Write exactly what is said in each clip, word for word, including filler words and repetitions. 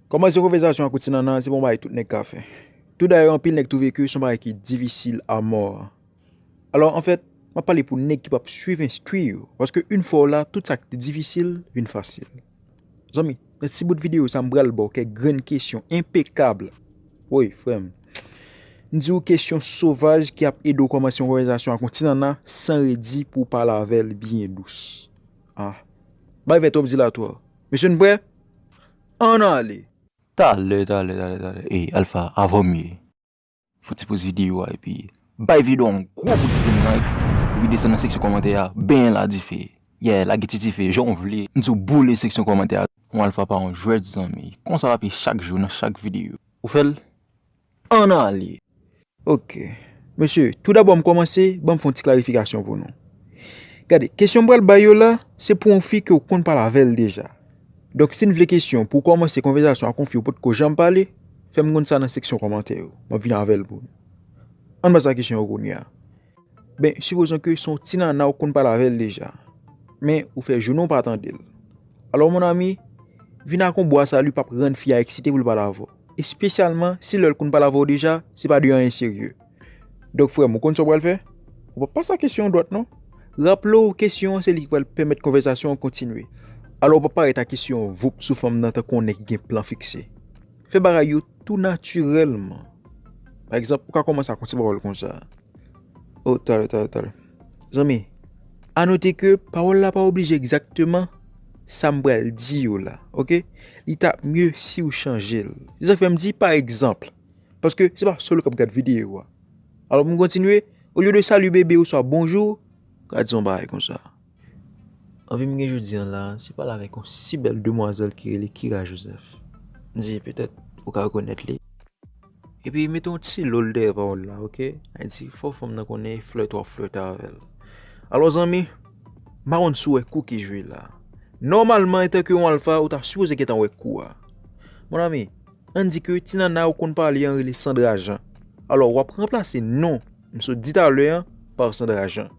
Kòmanse konvèsasyon ak yon ti nannan, se pa yon bagay tout nèg ka fè. Toudayè, anpil nèg twouve ke se yon bagay ki difisil amò. Alò, anfèt, m ap pale pou nèg ki p ap swiv enstwi yo. Paske yon fwa w la, tout sa ki te difisil vin fasil. Zanmi, nan ti bout videyo sa, m pral ba w kèk grenn kesyon enpekab. Woy, frè m. M di w kesyon sovaj ki ap ede w kòmanse yon konvèsasyon ak yon ti nannan san redi pou w pale avè l byen dous. Ah. Bay vè twòp dilatwa. Mesye, n prè? Ann ale! Talè, talè, talè, talè. Ey, Alpha, avan m ye. Fò ti poz videyo a epi bay videyo a yon gwo kout plim like. Epi desann nan seksyon kòmantè a, benyen l a dife. Yeah, lage ti dife, jan w vle. M di w boule seksyon kòmantè a. Yon Alpha pa yon jwèt, zanmi. Konsa l ap ye chak jou nan chak videyo. Ou fè l? Ann ale! Ok. Mesye, toudabò m kòmanse, ban m fè yon ti klarifikasyon pou nou. Gade, kesyon m pral bay yo la, se pou yon fi ke w konn pale avè l deja. Donk, si n vle kesyon pou w kòmanse konvèsasyon ak yon fi w potko janm pale, fè m konn sa nan seksyon kòmantè yo. M ap vin avè l pou nou. Ann ba sa kesyon yo kounye a. Ben, sipozon ke se yon ti nannan w konn pale avè l deja. Men, ou fè jounen w pa tande l. Alò, mon ami, vin ak yon bwa sali p ap rann fi a eksite pou l pale avè w. Espesyalman si lè l konn pale avè w deja, se pa de anyen serye. Donk, frè m, ou konn sa w pral fè? Ou p ap pase a kesyon an dwat, non. Raple w, kesyon an se li ki pral pèmèt konvèsasyon an kontinye. Alò, ou p ap parèt ak kesyon an voup sou fanm nan tankou yon nèg ki gen plan fikse. Fè bagay yo tou natirèlman. Pa egzanp, ou ka kòmanse ak yon ti pawòl konsa. Oh, talè, talè, talè. Zanmi, anote ke pawòl la pa oblije egzakteman sa m pral di yo la, oke? Li t ap mye si w chanje l. Se sa k fè m di pa egzanp, paske se pa sèl ou k ap gad videyo a. Alò, pou m kontinye, olye de salye bebe oswa bonjou, ka di yon bagay konsa. Anvi m gen jodi a la, se pale avèk yon si bèl demwazèl ki rele Kira Joseph. M di, petèt, ou ka rekonèt li. Epi mete yon ti lol dèyè pawòl la, oke? Sa vle di, fò fanm nan konnen flèt w ap flèt avè l. Alò, zanmi, m pa konn si w wè kou ki jwe la. Nòmalman, antanke yon alfa, ou ta sipoze gentan wè kou a. Mon ami, ann di ke ti nannan ou konn pale an rele Sandra Jean. Alò, w ap ranplase non m sot di talè an pa Sandra Jean.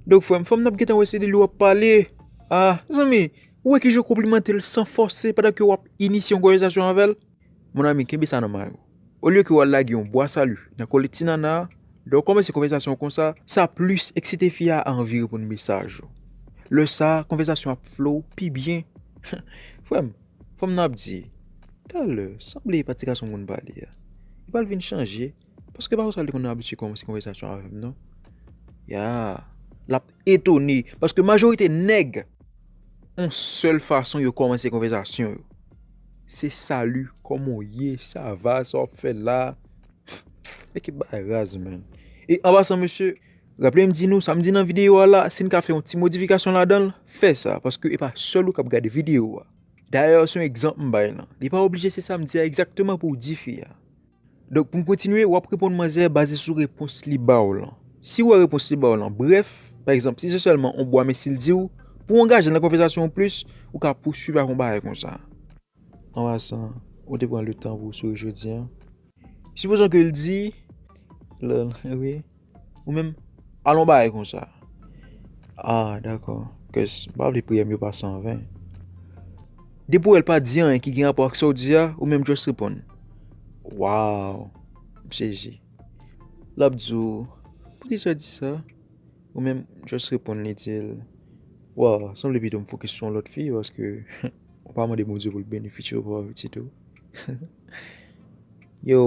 Donk, frè m, fanm nan ap gentan wè se de li w ap pale. Ah, zanmi, ou wè ki jan w konplimante l san fòse pandan ke w ap inisye yon konvèsasyon avè l? Mon ami, kenbe sa nan may ou. Olye ke w al lage yon bwa sali nan kole ti nannan an, lè w kòmanse konvèsasyon konsa, sa plis eksite fi a a anvi reponn mesaj ou. Lè sa a, konvèsasyon ap flow pi byen. Frè m, fanm nan ap di, talè, sanble e pa ti gason m konn pale a. Li pral vin chanje, paske pa konsa l te konn abitye kòmanse konvèsasyon avè m, non. Ya, l ap etone, paske majorite nèg, yon sèl fason yo kòmanse konvèsasyon yo, se sali, kòman w ye, sa va, sa w ap fè la. Ekip bagay raz, man. E an pasan, mesye, raple m di nou, sa m di nan videyo a la, si n ka fè yon ti modifikasyon ladan l, fè sa, paske e pa sèl ou k ap gade videyo a. Dayè, se yon egzanp m bay lan. Li pa oblije se sa m di a egzakteman pou w di fi a. Donk, pou m kontinye, w ap reponn manzè baze sou repons li ba w lan. Si w wè repons li ba w lan brèf, pa egzanp, si se sèlman yon bwa, men si l di w, pou w angaje l nan konvèsasyon an plis, ou ka pouswiv ak yon bagay konsa. An pasan, ou te pran le tan pou w souri jodi a? Sipozon ke l di, lè, wi, ou menm, al yon bagay konsa. Ah, dakò. Kès, m pa vle priyè m yo pase an ven. Depi w wè l pa di anyen ki gen rapò ak sa w di a, ou menm just reponn, waw, m sezi. L ap di w, poukisa w di sa? Ou menm, just reponn li, di l, waw, sanble pito m fokis sou yon lòt fi, paske ou pa mande Bondye pou l benefisye w pa pitit ou. Yo,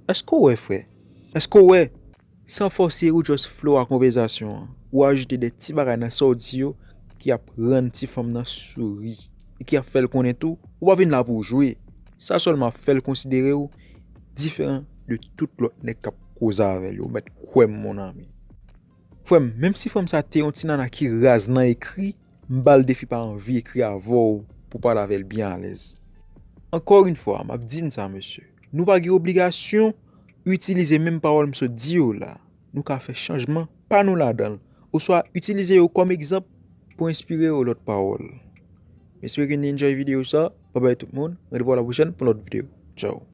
èske w wè, frè? Èske w wè? San fòse, ou just flow ak konvèsasyon an. Ou ajoute de ti bagay nan sa w di yo ki ap rann ti fanm nan souri e ki ap fè l konnen tou, ou pa vin la pou w jwe. Sa sèlman ap fè l konsidere w diferan de tout lòt nèg k ap koze avè l yo. Ou mèt kwè m, mon ami. Frè m, menm si fanm sa te yon ti nannan ki raz nan ekri, m ba l defi pa anvi ekri avè w pou pale avè l byen alèz. Ankò yon fwa, m ap di n sa, mesye. Nou pa gen obligasyon itilize menm pawòl m sot di yo la. Nou ka fè chanjman pa nou ladan l, oswa itilize yo kòm egzanp pou enspire yon lòt pawòl. M espere ke n enjoy videyo sa. Babay tout moun. Randevou a la pwochèn pou lòt videyo. Tchao.